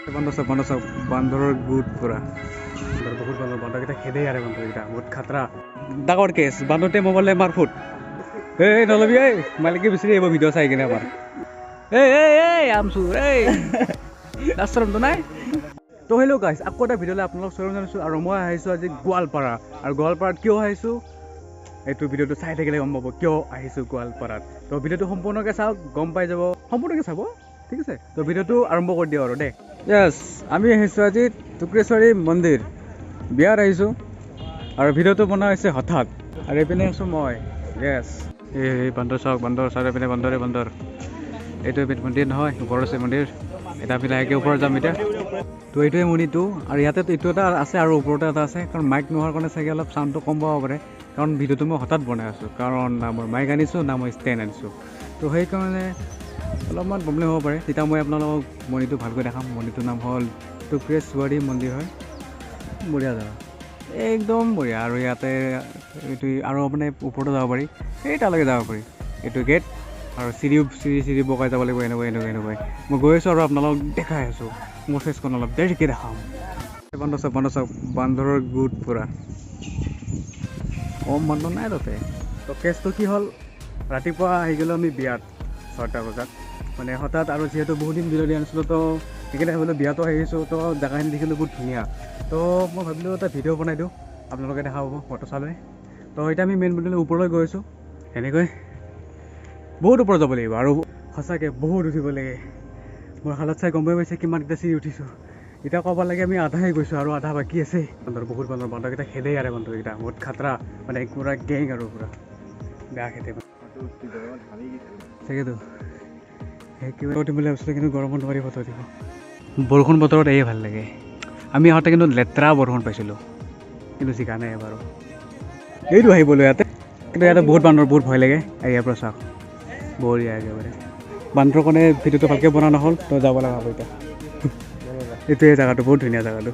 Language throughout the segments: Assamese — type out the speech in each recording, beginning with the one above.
বান্দৰ চাওক, বান্দৰ চাওক, বান্দৰৰ গোট পুৰা। বহুত বান্দৰ, বান্দৰকেইটা খেদে ইয়াৰে বান্দৰকেইটা বহুত খাতৰা। ডাঙৰ কেছ, বান্দৰতে মোবাইল মাৰফুট। এই নলবি, এই মালিকে বিচাৰি আহিব ভিডিঅ' চাই কিনে আমাৰ। এই এই এই আমচুৰ, এই লাজ নাই। তো হেল্ল' গাইছ, আকৌ এটা ভিডিঅ'লৈ আপোনালোক স্বাগতম জনাইছোঁ। আৰু মই আহিছোঁ আজি গোৱালপাৰা। আৰু গোৱালপাৰাত কিয় আহিছোঁ এইটো ভিডিঅ'টো চাই থাকিলে গম পাব কিয় আহিছোঁ গোৱালপাৰাত। তো ভিডিঅ'টো সম্পূৰ্ণকৈ চাওক, গম পাই যাব, সম্পূৰ্ণকৈ চাব, ঠিক আছে? তো ভিডিঅ'টো আৰম্ভ কৰি দিওঁ আৰু দেই। য়েছ, আমি আহিছোঁ আজি টুক্ৰেশ্বৰী মন্দিৰ, বিয়াত আহিছোঁ আৰু ভিডিঅ'টো বনোৱা হৈছে হঠাৎ। আৰু এইপিনে আছোঁ মই। য়েছ, এই বান্দৰ চাওক, বান্দৰ চাৰিওপিনে বান্দৰে বান্দৰ। এইটো এবিধ মন্দিৰ নহয়, ওপৰত আছে মন্দিৰ। এটা আমি লাহেকৈ ওপৰত যাম এতিয়া। তো এইটোৱে মন্দিৰটো। আৰু ইয়াতে এইটো এটা আছে আৰু ওপৰতে এটা আছে। কাৰণ মাইক নোহোৱাৰ কাৰণে চাগে অলপ চাউণ্ডটো কম পাব পাৰে, কাৰণ ভিডিঅ'টো মই হঠাৎ বনাই আছোঁ। কাৰণ না মই মাইক আনিছোঁ, না মই ষ্টেণ্ড আনিছোঁ, তো সেইকাৰণে অলপমান প্ৰব্লেম হ'ব পাৰে। তেতিয়া মই আপোনালোকক মন্দিৰটো ভালকৈ দেখাম। মন্দিৰটোৰ নাম হ'ল টুক্ৰেশ্বৰী মন্দিৰ হয়। বঢ়িয়া জেগা, একদম বঢ়িয়া। আৰু ইয়াতে এইটো আৰু মানে ওপৰতো যাব পাৰি, এই তালৈকে যাব পাৰি। এইটো গেট আৰু চিৰি চিৰি চিৰি বগাই যাব লাগিব, এনেকৈ এনেকৈ এনেকৈ। মই গৈ আছোঁ আৰু আপোনালোকক দেখাই আছোঁ। মোৰ ফেচখন অলপ দেৰিকৈ দেখাম। বান্দৰ চাওক, বান্দৰ চাওক, বান্দৰৰ গোট পুৰা। কম বান্দৰ নাই তাতে। তো কেছটো কি হ'ল, ৰাতিপুৱা আহি গ'লোঁ আমি বিয়াত 6টা বজাত, মানে হঠাৎ। আৰু যিহেতু বহুত দিন ভিডিঅ' দিয়া নাছিলোঁ, তো সেইকাৰণে ভাবিলোঁ বিয়াতো আহিছোঁ, তো জেগাখিনি দেখিলোঁ বহুত ধুনীয়া, তো মই ভাবিলোঁ এটা ভিডিঅ' বনাই দিওঁ, আপোনালোকে দেখা পাব ফটো চালে। তো এতিয়া আমি মেইন মন্দিৰৰ ওপৰলৈ গৈ আছোঁ। এনেকৈ বহুত ওপৰত যাব লাগিব আৰু সঁচাকৈ বহুত উঠিব লাগে। মোৰ হালত চাই গম পাই পাইছে কিমানকেইটা চিৰি উঠিছোঁ। এতিয়া ক'ব লাগে আমি আধাহে গৈছোঁ আৰু আধা বাকী আছে। বান্দৰ বহুত বান্দৰ, বান্দৰকেইটা খেদে ইয়াৰে বান্দৰকেইটা বহুত খাতৰা, মানে পূৰা গেং আৰু পূৰা বেয়া খেদে চাগেতো। সেই কিবা উঠিম বুলি ভাবিছিলোঁ, কিন্তু গৰমত নোৱাৰি ফটো উঠিব। বৰষুণ বতৰত এই ভাল লাগে। আমি আহোঁতে কিন্তু লেতেৰা বৰষুণ পাইছিলোঁ, কিন্তু জিকা নাই বাৰু। এইটো আহিবলৈ ইয়াতে, কিন্তু ইয়াতে বহুত বান্দৰ, বহুত ভয় লাগে। ইয়াৰ পৰা চাওক, বঢ়িয়া একেবাৰে। বান্দৰৰ কাৰণে ভিডিঅ'টো ভালকৈ বনোৱা নহ'ল, তো যাব লগা হ'ব এতিয়া। এইটোৱে জেগাটো বহুত ধুনীয়া জেগাটো,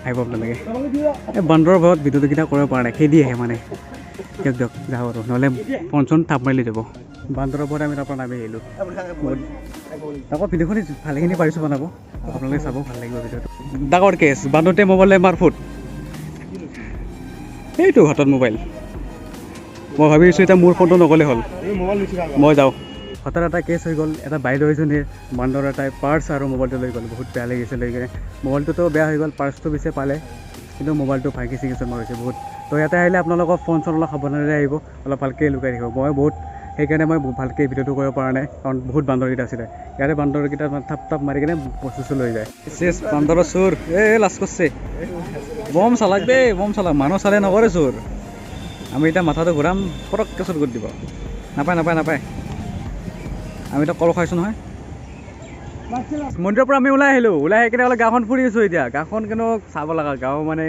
আহিব আপোনালোকে। এই বান্দৰৰ ভয়ত ভিডিঅ'টো কেইটা কৰিব পৰা নাই, খেদি আহে মানে। দিয়ক দিয়ক, যাওঁ আৰু, নহ'লে ফোন চোন থাপ মাৰি লৈ যাব। বান্দৰৰ ভয়ত আমি তাৰ পৰা নামি আহিলোঁ। আকৌ ভিডিঅ'খিনি ভালেখিনি পাৰিছোঁ বনাব, আপোনালোকে চাব, ভাল লাগিব ভিডিঅ'টো। ডাঙৰ কেছ, বান্দৰতে মোবাইল মাৰফুট। এইটো হাতত মোবাইল। মই ভাবিছোঁ এতিয়া মোৰ ফোনটো নগ'লে হ'ল, মই যাওঁ। হঠাৎ এটা কেছ হৈ গ'ল, এটা বাইদেউ এজনীৰ বান্দৰ এটাই পাৰ্চ আৰু মোবাইলটো লৈ গ'ল। বহুত বেয়া লাগিছে লৈ কিনে। মোবাইলটোতো বেয়া হৈ গ'ল, পাৰ্চটো পিছে পালে, কিন্তু মোবাইলটো ভাঙি চিঙি চুৰমাৰ হৈছে বহুত। তো ইয়াতে আহিলে আপোনালোকৰ ফোন চোন অলপ সাৱধানেৰে আহিব, অলপ ভালকৈ লুকাই থাকিব। মই বহুত সেইকাৰণে মই ভালকৈ ভিডিঅ'টো কৰিব পৰা নাই, কাৰণ বহুত বান্দৰকেইটা আছিলে ইয়াতে। বান্দৰকেইটা থাপ থাপ মাৰি কিনে বস্তু চস্তু লৈ যায়। চেচ বান্দৰৰ চোৰ, এই লাজ কৰিছে। বম চালাক দেই, বম চালাক, মানুহ চালে নকৰে চোৰ। আমি এতিয়া মাথাটো ঘূৰাম, পটককৈ চোৰ কৰি দিব। নাপায় নাপায় নাপায়, আমি এতিয়া কল খাইছোঁ নহয়। মন্দিৰৰ পৰা আমি ওলাই আহিলোঁ, ওলাই আহি কিনে অলপ গাঁওখন ফুৰি আছোঁ এতিয়া। গাঁওখন কিন্তু চাব লগা গাঁও, মানে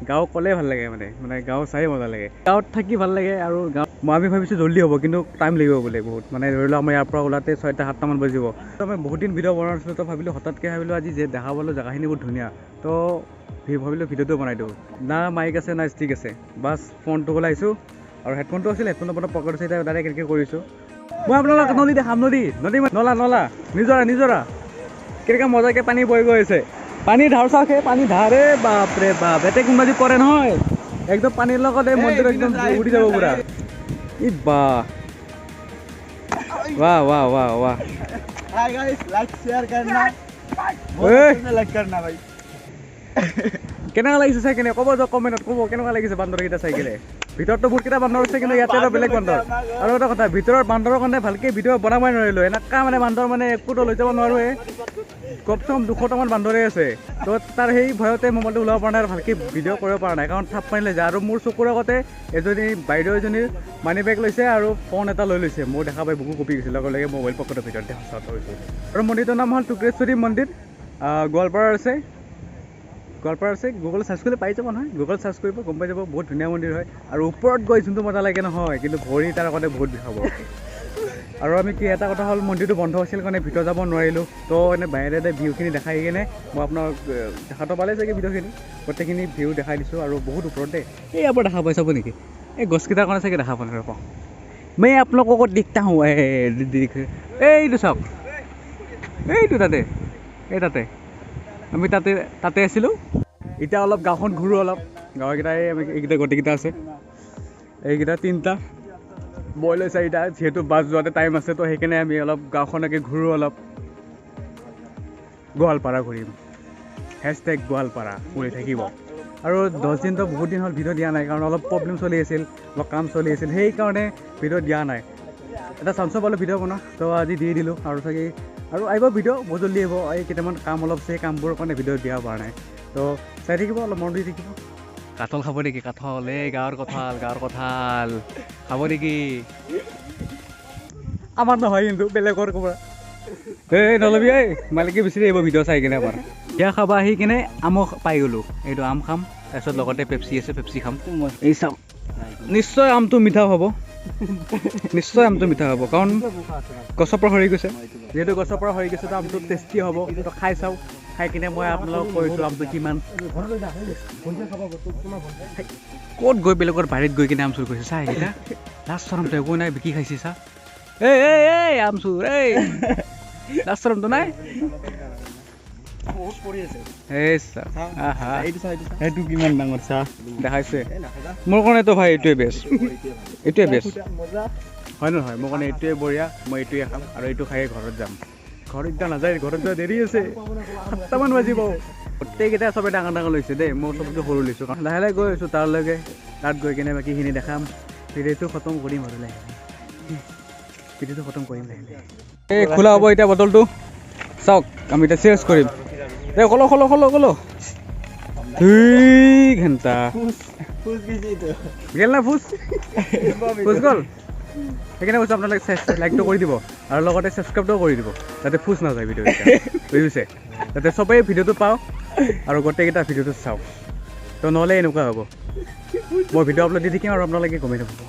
গাঁও ক'লেই ভাল লাগে, মানে মানে গাঁও চাই মজা লাগে, গাঁৱত থাকি ভাল লাগে। আৰু গাঁও মই আমি ভাবিছোঁ জল্দি হ'ব, কিন্তু টাইম লাগিব বোলে বহুত। মানে ধৰি লওক আমাৰ ইয়াৰ পৰা ওলাওঁতে 6টা 7টামান বাজিব। তো আমি বহুত দিন ভিডিঅ' বনোৱা নাছিলোঁ, তো ভাবিলোঁ হঠাৎকৈ ভাবিলোঁ আজি যে দেখা পালোঁ জেগাখিনি বহুত ধুনীয়া, তো ভাবিলোঁ ভিডিঅ'টো বনাই দিওঁ। না মাইক আছে, না ষ্টিক আছে, বাছ ফোনটো ওলাইছোঁ আৰু হেডফোনটো আছিল, হেডফোনটো মানে পকেট আছে, এতিয়া ডাইৰেক্ট এনেকৈ কৰিছোঁ। মই আপোনালোক নদী দেখাম, নদী নদী নলা নলা নিজৰা নিজৰা কেনেকুৱা মজাকৈ পানী বৈ গৈ আছে। পানীৰ ধাৰ চাওক, সেই পানী ধাৰে, বাপৰে বাপ। ইয়াতে কোনোবা যদি পৰে নহয়, একদম পানীৰ লগত এই মন্দিৰ একদম উৰি যাব পুৰা। ই বাহ বাহ বাহ বাহ বাহ। हाय गाइस, लाइक शेयर करना, लाइक करना भाई। কেনেকুৱা লাগিছে চাই কিনে ক'ব যাওক, কমেণ্টত ক'ব কেনেকুৱা লাগিছে বান্দৰকেইটা চাই কিনে। ভিতৰততো বহুতকেইটা বান্দৰ আছে, কিন্তু ইয়াতে এটা বেলেগ বান্দৰ। আৰু এটা কথা, ভিতৰৰ বান্দৰৰ কাৰণে ভালকৈ ভিডিঅ' বনাবই নোৱাৰিলোঁ। এনেকুৱা মানে বান্দৰ, মানে একোতো লৈ যাব নোৱাৰোৱে, কমচে কম 200টামান বান্দৰেই আছে। তো তাৰ সেই ভয়তে মোবাইলটো ওলাব পৰা নাই আৰু ভালকৈ ভিডিঅ' কৰিব পৰা নাই, কাৰণ থাপ মাৰি লৈ যায়। আৰু মোৰ চকুৰ আগতে এজনী বাইদেউ এজনীৰ মানি বেগ লৈছে আৰু ফোন এটা লৈ লৈছে। মোৰ দেখা পাই বুকু কঁপি গৈছিল, লগে লগে মোবাইল পকেটৰ ভিতৰত দেখা হৈছে। আৰু মন্দিৰটোৰ নাম হ'ল টুক্ৰেশ্বৰী মন্দিৰ, গোৱালপাৰাৰ আছে, গোৱালপাৰা আছে। গুগলত চাৰ্চ কৰিলে পাই যাব নহয়, গুগলত চাৰ্চ কৰিব গম পাই যাব, বহুত ধুনীয়া মন্দিৰ হয়। আৰু ওপৰত গৈ যোনটো মজা লাগে নহয়, কিন্তু ভৰি তাৰ আগতে বহুত বিষাব। আৰু আমি কি এটা কথা হ'ল, মন্দিৰটো বন্ধ আছিল কাৰণে ভিতৰত যাব নোৱাৰিলোঁ। তো এনে বাহিৰতে ভিউখিনি দেখাই কিনে মই আপোনাক দেখাটো পালে চাগে, ভিডিঅ'খিনি গোটেইখিনি ভিউ দেখাই দিছোঁ। আৰু বহুত ওপৰত দেই, এই ইয়াৰ পৰা দেখা পাই চাব নেকি, এই গছকেইটাৰ কাৰণে চাগে দেখা পোৱা নাই। ৰ'ব, মই আপোনালোকক দেখতা হওঁ। এইটো চাওক, এইটো তাতে, এই তাতে। আমি তাতে তাতে আছিলোঁ। এতিয়া অলপ গাঁওখন ঘূৰোঁ অলপ। গাঁৱৰকেইটাই আমি এইকেইটা গোটেইকেইটা আছে, এইকেইটা তিনিটা মই লৈ চাৰিটা। যিহেতু বাছ যোৱাতে টাইম আছে, তো সেইকাৰণে আমি অলপ গাঁওখনকে ঘূৰোঁ অলপ। গোৱালপাৰা ঘূৰিম, #গোৱালপাৰা কৰি থাকিব। আৰু 10 দিনতো বহুত দিন হ'ল ভিডিঅ' দিয়া নাই, কাৰণ অলপ প্ৰব্লেম চলি আছিল, অলপ কাম চলি আছিল, সেইকাৰণে ভিডিঅ' দিয়া নাই। এটা চান্সো পালোঁ ভিডিঅ' বনোৱা, তো আজি দি দিলোঁ। আৰু চাগে আৰু আহিব ভিডিঅ', বহুত জল্দি আহিব। এই কেইটামান কাম অলপ আছে, সেই কামবোৰৰ কাৰণে ভিডিঅ' দিব পৰা নাই। তো চাই থাকিব, অলপ মন দি থাকিব। কাঠল খাব নেকি? কাঠল, এই গাঁৱৰ কঁঠাল, গাঁৱৰ কঁঠাল খাব নেকি? আমাৰ নহয় কিন্তু, বেলেগৰ ক'ৰবাৰ। এই নলবি, এই মালিকে বিচাৰি আহিব ভিডিঅ' চাই কিনে আমাৰ। বিয়া খাব আহি কিনে আমো পাই গ'লোঁ। এইটো আম খাম, তাৰপিছত লগতে পেপচি আছে, পেপচি খাম। এই চাওক, নিশ্চয় আমটো মিঠা হ'ব, নিশ্চয় আমটো মিঠা হ'ব, কাৰণ গছৰ পৰা সৰি গৈছে। যিহেতু গছৰ পৰা সৰি গৈছে, তো আমটো টেষ্টি হ'ব। তো খাই চাওঁ, খাই কিনে মই আপোনালোকক কৈছোঁ আমটো কিমান। ক'ত গৈ বেলেগৰ বাৰীত গৈ কিনে আম চুৰ কৰিছে চা এইকেইটা। লাজ চৰমটো একো নাই, বিকি খাইছে চা। এই এই এই আম চুৰ, এই লাজ চৰমটো নাই। এই চা, আহা। সেইটো কিমান ডাঙৰ চাহ। দেখাইছে মোৰ কাৰণেতো ভাই এইটোৱে বেষ্ট, এইটোৱে বেষ্ট হয় নহয়? মোৰ কাৰণে এইটোৱে বঢ়িয়া। মই এইটোৱে খাম আৰু এইটো খায়ে ঘৰত যাম। ঘৰত এতিয়া নাযায়, ঘৰত যোৱা দেৰি আছে, 7টামান বাজিব। গোটেইকেইটা চবে ডাঙৰ ডাঙৰ লৈছে দেই, মই চবতকৈ সৰু লৈছোঁ। কাৰণ লাহে লাহে গৈ আছোঁ তালৈকে, তাত গৈ কিনে বাকীখিনি দেখাম। ভিডিঅ'টো খতম কৰিম আৰু লাহে লাহে, ভিডিঅ'টো খতম কৰিম লাহে লাহে। এই খোলা হ'ব এতিয়া বটলটো, চাওক। আমি এতিয়া চেঞ্জ কৰিম। এই খোলো খোলো খোলো খোলো। 2 ঘণ্টা গেল না, ফুচ ফুচ গ'ল। সেইকাৰণে কৈছোঁ আপোনালোকে লাইকটো কৰি দিব আৰু লগতে ছাবস্ক্ৰাইবটোও কৰি দিব, যাতে ফুচ নাযায় ভিডিঅ', বুজিছে? যাতে চবেই ভিডিঅ'টো পাওক আৰু গোটেইকেইটা ভিডিঅ'টো চাওক। তো নহ'লে এনেকুৱা হ'ব, মই ভিডিঅ' আপলোড দি থাকিম আৰু আপোনালোকে গমেই নাপাব।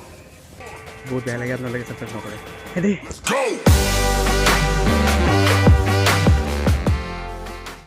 বহুত বেয়া লাগে আপোনালোকে ছাবস্ক্ৰাইব নকৰে। সেই দেই। Go!